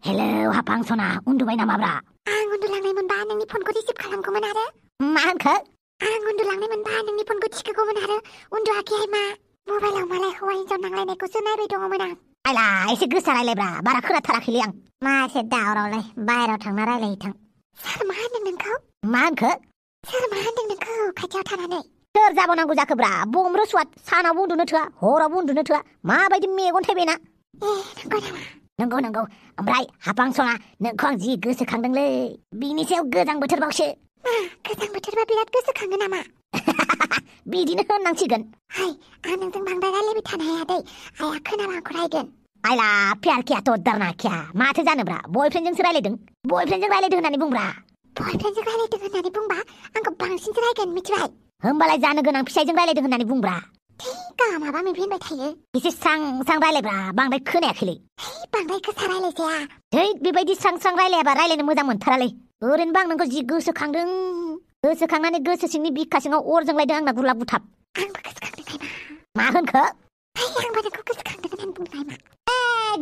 Hello हाफां सना उन्दुबाय नामाब्रा? आं उन्दुलांनाय मोनबा नोंनि फनखौ रिसिभ खालामगौमोन आरो। मा होनखो? आं उन्दुलांनाय मोनबा नोंनि फनखौ थिखोगौमोन आरो उन्दुआखैहाय मा? मबाइलाव मालाय हौवा हिनजाव नांलायनायखौसो नायबाय दङमोन आं। आइला एसे गोसा रायलायब्रा, बारा खोनाथाराखैलै आं। मा एसे दावरावलाय, बाहेरायाव थांना रायलायहैथां। सोर मा होनदों नोंखौ? मा होनखो? सोर मा होनदों नोंखौ खाथियाव थानानै? सोर जाबावनांगौ जाखोब्रा? बमरो सुवाद, सानावबो उन्दुनो थोआ, हरावबो उन्दुनो थोआ। माबायदि मेगन थाइबायना? नंगौ नामा? नंगौ। ओमफ्राय हाफां सना नोंखौ आं जि गोसोखांदोंलै, बिनि सायाव गोजां बोथोरबावसो। मा गोजां बोथोरबा बिराद गोसोखाङो नामा? बिदिनो होननांसिगोन। हाय आं नोंजों बांद्राय रायलायबाय थानो हाया दै, आइया खोनाबा आंखौ रायगोन। आइला प्यार किया तो डरना क्या? माथो जानोब्रा, बयफ्रेन्डजोंसो रायलायदों। बयफ्रेन्डजों रायलायदों होननानै बुंब्रा। बयफ्रेन्डजों रायलायदों होननानै बुंबा आंखौ बांसिनसो रायगोन, मिथिबाय? होमबालाय जानो गोनां फिसायजों रायलायदों होननानै बुंब्रा। गावहा माबा माबि होनबाय थायो। एसे स्रां स्रां रायलायब्रा, बांद्राय खोनायाखैलै। बांद्राय गोसा रायलायजाया। है बेबायदि स्रां स्रां रायलायाबा रायलायनो मोजां मोनथारालै। ओरैनोबा आं नोंखौ जि गोसोखांदों। गोसोखांनानै गोसो सिंनि बिखा सिङाव अर जोंलायदों आंना गुरलाब गुथाब। आंबो गोसोखांदोंहाय मा होनखो? आंबो नोंखौ गोसोखांदों होननानै बुंबाय मा?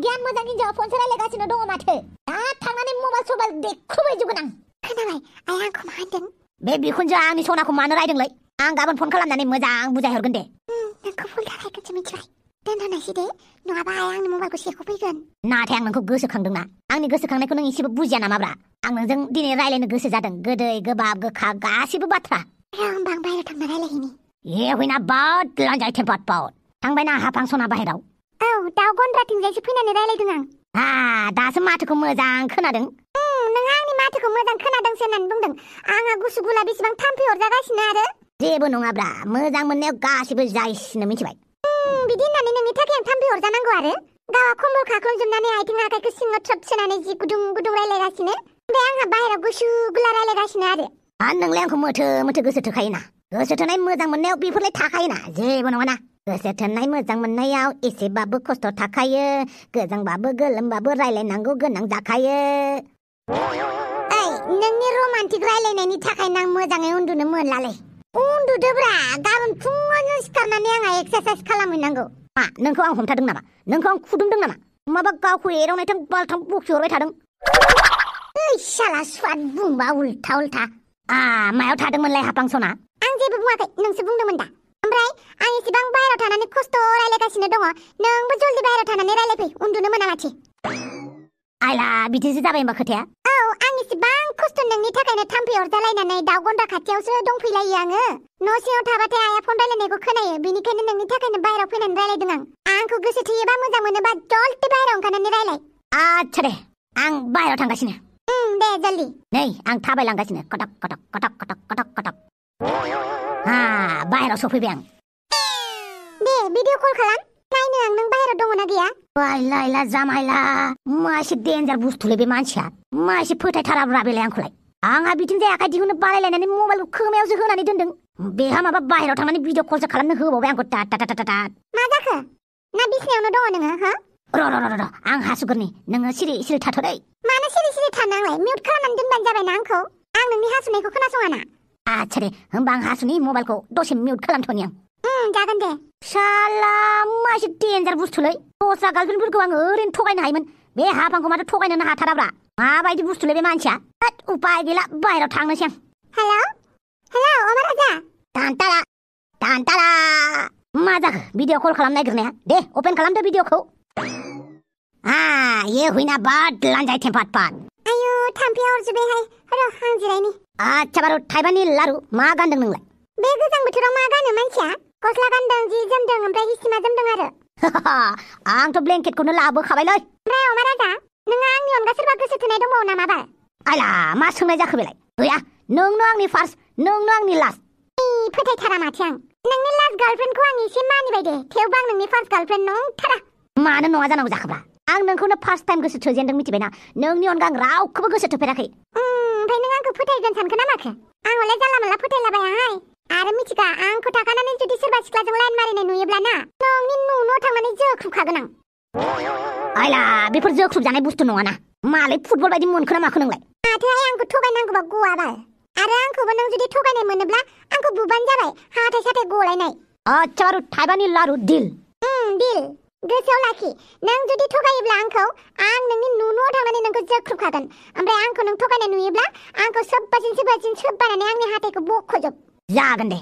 गियान मोजां हिनजावा फनसो रायलायगासिनो दङ माथो। दा थांनानै मबाइल सबाइल देख्रुबहैजोबगोन आं। खोनाबाय आइया आंखौ मा होनदों? बे बिखुनजोआ आंनि सनाखौ मानो रायदोंलै? आं गाबोन फन खालामनानै मोजां बुजायहरगोन दे। नोंखौ फन खालामगोनसो, मिथिबाय? दोनथ'नायसै दे, नङाबा आइया आंनि मबाइलखौ सेख'फैगोन। नाथाय आं नोंखौ गोसोखांदोंना, आंनि गोसोखांनायखौ नों एसेबो बुजिया नामाब्रा? आं नोंजों दिनै रायलायनो गोसो जादों, गोदै गोबाब गोखा गासिबो बाथ्रा। होमबा आं बाहेरायाव थांना रायलायहैनि। हुइना बाद लान्जाय टेम्पार्ड पाउट। थांबायना हाफां सना बाहेराव? औ, दाउ गन्द्राथिंजायसो फैनानै रायलायदों आं। दासो माथोखौ मोजां खोनादों। नोंहा आंनि माथोखौ मोजां खोनादोंसो होननानै बुंदों। आंहा गुसु गुला बेसेबां थाम्फै अरजागासिनो आरो। जेबो नङाब्रा, मोजां मोननायाव गासिबो जायसिनो, मिथिबाय? बिदि होननानै नोंनि थाखाय आं थाम्फै अरजानांगौ आरो? गावहा खम्बल खाख्लुमजोबनानै आथिं आखाइखौ सिङाव थ्रोब सोनानै जि गुदुं गुदुं रायलायगासिनो, ओमफ्राय आंहा बाहेरायाव गुसु गुला रायलायगासिनो आरो। नोंलाय आंखौ मोथो मोथो गोसो थोखायोना। गोसो थोनाय मोजां मोननायाव बेफोरलाय थाखायोना, जेबो नङाना। गोसो थोनाय मोजां मोननायाव एसेबाबो खस्थ' थाखायो। गोजांबाबो गोलोमबाबो रायलायनांगौ गोनां जाखायो। नोंनि रमान्टिक रायलायनायनि थाखायनो आं मोजाङै उन्दुनो मोनलालै। उन्दुदोब्रा, गाबोन फुङावनो सिखारनानै आंहा एक्सारसाइज खालामहैनांगौ। मा नोंखौ आं हमथादों नामा? नोंखौ आं खुदुमदों नामा? माबा गावखौ एदावनायथां बालथां बखिहरबाय थादों। साला सुवाद बुंबा उल्था उल्था। मायाव थादोंमोनलाय हाफां सना? आं जेबो बुङाखै, नोंसो बुंदोंमोन दा। ओमफ्राय आं एसेबां बाहेरायाव थानानै खस्थ' रायलायगासिनो दङ, नोंबो जल्दि बाहेरायाव थानानै रायलायफै, उन्दुनो मोना माथो। आइला बिदिसो जाबाय होनबा खोथाया? औ, आं एसेबां खस्थ' नोंनि थाखायनो थाम्फै अरजालायनानै दाउ गन्द्रा खाथियावसो दंफैलायो आङो। न' सिङाव थाबाथाय आइया फन रायलायनायखौ खोनायो, बेनिखायनो नोंनि थाखायनो बाहेरायाव फैनानै रायलायदों आं। आंखौ गोसो थोयोबा मोजां मोनोबा जल्दि बाहेरायाव ओंखारनानै रायलाय। आच्छा दे, आं बाहेरायाव थांगासिनो। दे जल्दि। नै आं थाबायलांगासिनो, कटक कटक कटक कटक कटक कटक। बाहेरायाव सफैबाय आं। दे भिडिअ कल खालाम, नायनो आं नों बाहेरायाव दङना गैया। लायला जामायला, मा एसे डेन्जार बुस्थुलै बे मानसिया। मा एसे फोथायथाराब्रा बेलाय आंखौलाय। आंहा बिदिनो जाय आखाइ दिहुननो बारायलायनानै मबाइलखौ खोमायावसो होनानै दोनदों। बेहा माबा बाहेरायाव थांनानै भिडिअ कलसो खालामनो होबावबाय आंखौ। मा जाखो? ना बिसिनायावनो दङ नोङो, हो? र' आं हासुगोरनि, नोङो सिरि सिरि थाथ'दै। मानो सिरि सिरि थानो आंलाय? मिउट खालामनानै दोनबानो जाबायना आंखौ। आं नोंनि हासुनायखौ खोनासङाना। आच्छा दे, होमबा आं हासुनि मबाइलखौ दसे मिउट खालामथ'नि आं। जागोन दे। साला मा एसे डेन्जार बुस्थुलै। दस्रा गार्लफ्रेन्डफोरखौ आं ओरैनो थगायनो हायोमोन, बे हाफांखौ माथो थगायनोनो हाथाराब्रा। माबायदि बुस्थुलै बे मानसिया। उपाय गैला, बाहेरायाव थांनोसै आं। हेलौ अमर राजा। दानताला मा जाखो भिडिअ कल खालामनो नागिरनाया? दे अपेन खालामदो भिडिअखौ। हुइना बाद लान्जाय टेम्पार्ड पाट। आयु थाम्फैया अरजोब्बायहाय, र' आं जिरायनि। आच्छा बारु थाइबानि लारु, मा गानदों नोंलाय? बे गोजां बोथोराव मा गानो मानसिया? गस्ला गानदों, जि जोमदों, ओमफ्राय हिसिमा जोमदों आरो। आंथ' ब्लेंकेटखौनो लाबोखाबायलै। ओमफ्राय अमर राजा, नोंहा आंनि अनगा सोरबा गोसो थोनाय दंबावो नामा बाल? आइला मा सोंनाय जाखो बेलाय? गैया, नोंनो आंनि फार्स्ट, नोंनो आंनि लास्ट। फोथायथारा माथो आं। नोंनि लास्ट गार्लफ्रेन्डखौ आं एसे मानिबाय दे, थेवबो आं नोंनि फार्स्ट गार्लफ्रेन्ड नंथारा। मानो नङा जानांगौ जाखोब्रा? आं नोंखौनो फार्स्ट टाइम गोसो थोजेनदों, मिथिबायना? नोंनि अनगा आं रावखौबो गोसो थोफेराखै। ओमफ्राय नों आंखौ फोथायगोन सानखो ना माखो? आं हले जानला मोनला फोथायलाबायाहाय। आरो मिथिगा, आंखौ थाखानानै जुदि सोरबा सिख्लाजों लाइन मारिनाय नुयोब्ला ना, नोंनि न'आव थांनानै जोख्रुबखागोन आं। आइला बेफोर जोख्रुब जानाय बुस्थु नङाना। मालाय फुटबल बायदि मोनखो ना माखो नोंलाय? माथोहाय आंखौ थगायनांगौबा गवा बाल। आरो आंखौबो नों जुदि थगायनाय मोनोब्ला आंखौ बुबानो जाबाय, हाथाय साथाय गलायनाय। आच्छा बारु थाइबानि लारु, डिल। डिल। गोसोआव लाखि, नों जुदि थगायोब्ला आं नोंनि न'आव थांनानै नोंखौ जोख्रुबखागोन ओमफ्राय आंखौ नों थगायनाय नुयोब्ला आंखौ सोब्बासिन सोब्बानानै आंनि हाथायखौ बख'जोब जागोन दे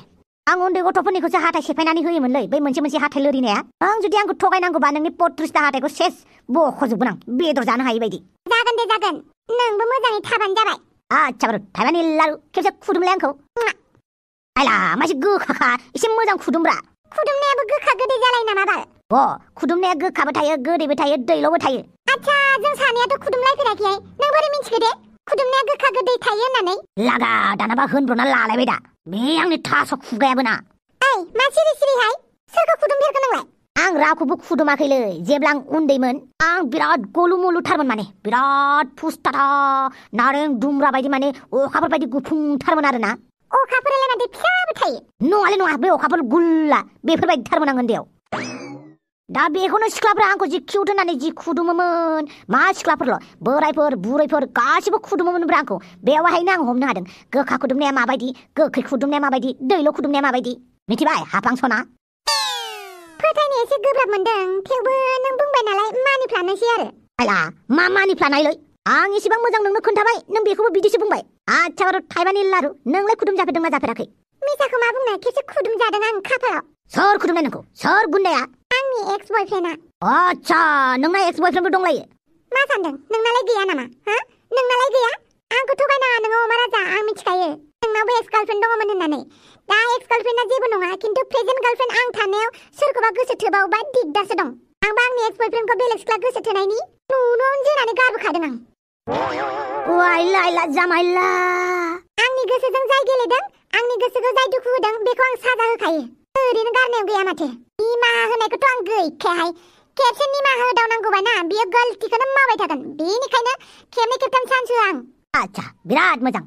आं उन्दै गथ'फोरनिखौसो हाथाय सेफायनानै होयोमोनलै बै मोनसे हाथाय लोरिनाया आं जुदि आंखौ थगायनांगौबा नोंनि 32टा हाथायखौ सेस बख'जोबगोन आं बेदर जानो हायै बायदि जागोन नोंबो मोजाङै थाबानो जाबाय आच्छा बारु थाइबानि लारु खेबसे खुदुमलाय आंखौ आयला मासे गोखाखा एसे मोजां खुदुमब्रा खुदुमनायाबो गोखा गोदै जालायो नामा बाल खुदुमनाया गोखाबो थायो गोदैबो थायो दैल'बो थायो आच्छा जों सानैयाथ' खुदुमलायफेराखैहाय नों बोरै मिन्थिखो दे खुदुमनाया गोखा गोदै थायो होननानै लागा दानाबा होनब्रना लालायबाय दा बे आंनि थास' खुगायाबो ना ओइ मा सिरिहाय सोरखौ खुदुमफेरखो नोंलाय आं रावखौबो खुदुमाखैलै जेब्ला आं उन्दैमोन आं बिराद गलु मलुथारमोन माने बिराद फुस्टाथा नारें दुम्ब्रा बायदि माने अखाफोर बायदि गुफुंथारमोन आरोना अखाफोरालाय माथो फिसाबो थायो नङालै नङा बे अखाफोर गुल्ला बेफोरबायदिथारमोन आं उन्दैयाव दा बेखौनो सिख्लाफ्रा आंखौ जि किउट होननानै जि खुदुमोमोन मा सिख्लाफोरल' बोरायफोर बुरैफोर गासिबो खुदुमोमोनब्रा आंखौ बेवहायनो आं हमनो हादों गोखा खुदुमनाया माबायदि गोखै खुदुमनाया माबायदि दैल' खुदुमनाया माबायदि मिथिबाय हाफां सना फोथायनो एसे गोब्राब मोनदों थेवबो नों बुंबाय नालाय मानिफ्लानोसै आरो आयला मा मानिफ्लानायलै आं एसेबां मोजां नोंनो खोन्थाबाय नों बेखौबो बिदिसो बुंबाय आच्छा बारु थाइबानि लारु नोंलाय खुदुम जाफेरदोंना जाफेराखै मिसाखौ मा बुंनो खेबसे खुदुम जादों आं खाफालाव सोर खुदुमनाय नोंखौ सोर गुन्दाया आंनि एक्स बयफ्रेन्डआ आच्छा नोंना एक्स बयफ्रेन्डबो दंलायो मा सानदों नोंनालाय गैया नामा हा नोंनालाय गैया आंखौ थगायनाङा नोङो अमा राजा आं मिथिखायो नोंनावबो एक्स गार्लफ्रेन्ड दङमोन होननानै दा एक्स गार्लफ्रेन्डआ जेबो नङा खिन्थु प्रेजेन्ट गार्लफ्रेन्ड आं थानायाव सोरखौबा गोसो थोबावबा दिगदारसो दं आंबा आंनि एक्स बयफ्रेन्डखौ बेलेग सिख्ला गोसो थोनायनि न'आवनो जोनानै गारबोखादों आं आयला आयला जामायला आंनि गोसोजों जाय गेलेदों आंनि गोसोखौ जाय दुखु होदों बेखौ आं साजा होखायो ओरैनो गारनायाव गैया माथो निमाहा होनायखौथ' आं गैखायाहाय खेबसे निमाहा होदावनांगौबा ना बियो गलतिखौनो मावबाय थागोन बेनिखायनो खेबनै खेबथाम चान्स होआ आं আচ্ছা বিরাট মজাं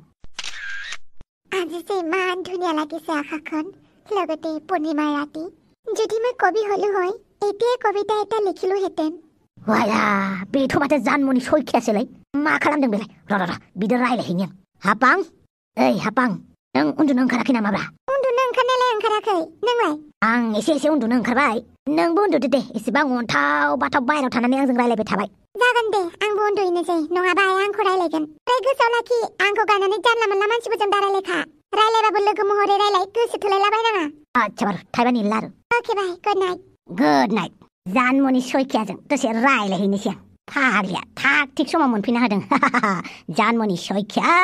আজি যে ইমান ধুনীয়া লাগিছে আকাশখন লগতে পূৰ্ণিমাৰ ৰাতি যদি মই কবি হলো হয় এতিয়া কবিতা এটা লিখিলোহেঁতেন वाया बेथ' माथो जानमनि सयखियासोलै मा खालामदों बेलाय र' बिदि रायलायहैनि आं हापां ओइ हापां नों उन्दुनो ओंखाराखै नामाब्रा उन्दुनो ओंखारनायालाय ओंखाराखै नोंलाय आं एसे उन्दुनो ओंखारबाय नोंबो उन्दुदो दे एसेबां अन्थाव बाथाव बाहेरायाव थानानै आंजों रायलायबाय थाबाय जागोन दे आंबो उन्दुहैनोसै नङाबा आइ आंखौ रायलायगोन ओमफ्राय गोसोआव लाखि आंखौ गारनानै जानला मोनला मानसिफोरजों दारायलायखा रायलायबाबो लोगो महरै रायलाय गोसो थोलायलाबायनाङा आच्छा बार थाइबानि लारु अके बाय गुड नाइट जानमनि सयखियाजों दसे रायलायहैनोसै आं फाग्लिया थाग थिग समाव मोनफैना होदों जानमनि सयखिया